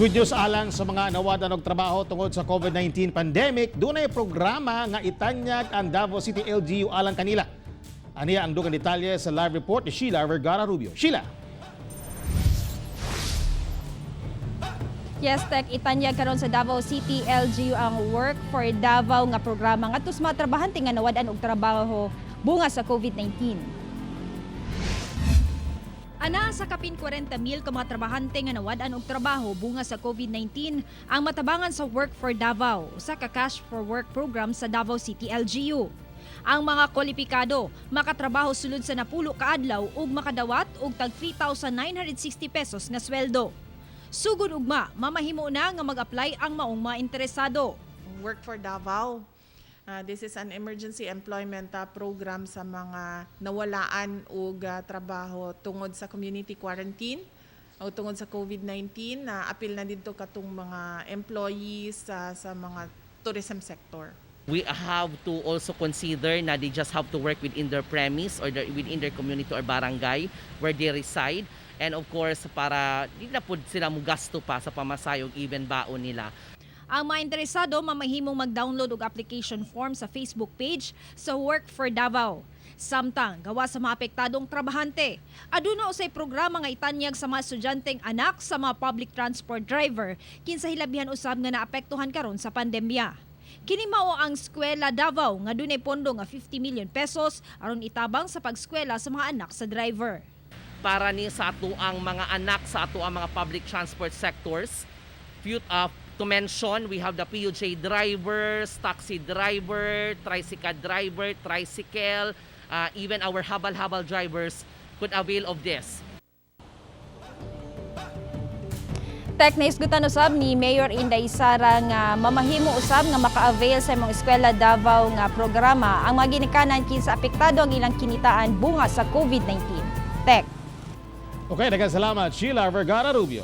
Good news alang sa mga nawad-an og trabaho tungod sa COVID-19 pandemic, dunay programa nga itanyag ang Davao City LGU alang kanila. Aniya ang dugang detalye sa live report ni Sheila Vergara Rubio. Sheila. Yes, Tek, itanyag karon sa Davao City LGU ang Work for Davao nga programa ngadto sa mga trabahante nga nawad-an og trabaho bunga sa COVID-19. Ana sa kapin 40 mil ka mga trabahante nga nawad-an og trabaho bunga sa COVID-19 ang matabangan sa Work for Davao, usa ka cash for work program sa Davao City LGU. Ang mga kwalipikado makatrabaho sulod sa 10 ka adlaw ug makadawat og tag 3,960 pesos nga sweldo. Sugod ugma, mamahimo na nga mag-apply ang maong mga interesado. Work for Davao. This is an emergency employment program sa mga nawalaan og trabaho tungod sa community quarantine o tungod sa COVID-19 na apil na didto katong mga employees sa mga tourism sector. We have to also consider na they just have to work within their premise or within their community or barangay where they reside. And of course, para di na pud sila mugasto pa sa pamasahe ug even baon nila. Ang mga interesado mamahimong mag-download og application form sa Facebook page sa Work for Davao. Samtang gawa sa mga apektadong trabahante, aduna usay programa nga itanyag sa mga estudyanteng anak sa mga public transport driver kinsa hilabihan usab nga naapektuhan karon sa pandemya. Kini mao ang Eskwela Davao nga dunay pondo nga 50 million pesos aron itabang sa pagskwela sa mga anak sa driver. Para ni sa atoang mga anak sa atoang mga public transport sectors. Few to mention, we have the PUJ drivers, taxi driver, tricycle driver, tricycle, even our habal-habal drivers could avail of this. Tek, naisgutan usab ni Mayor Inday Sara nga mamahimo usab nga maka-avail sa imong Eskwela Davao nga programa ang mga ginikanan kinsa apektado ang ilang kinitaan bunga sa COVID-19. Tek. Okay, daghang salamat, Sheila Vergara Rubio.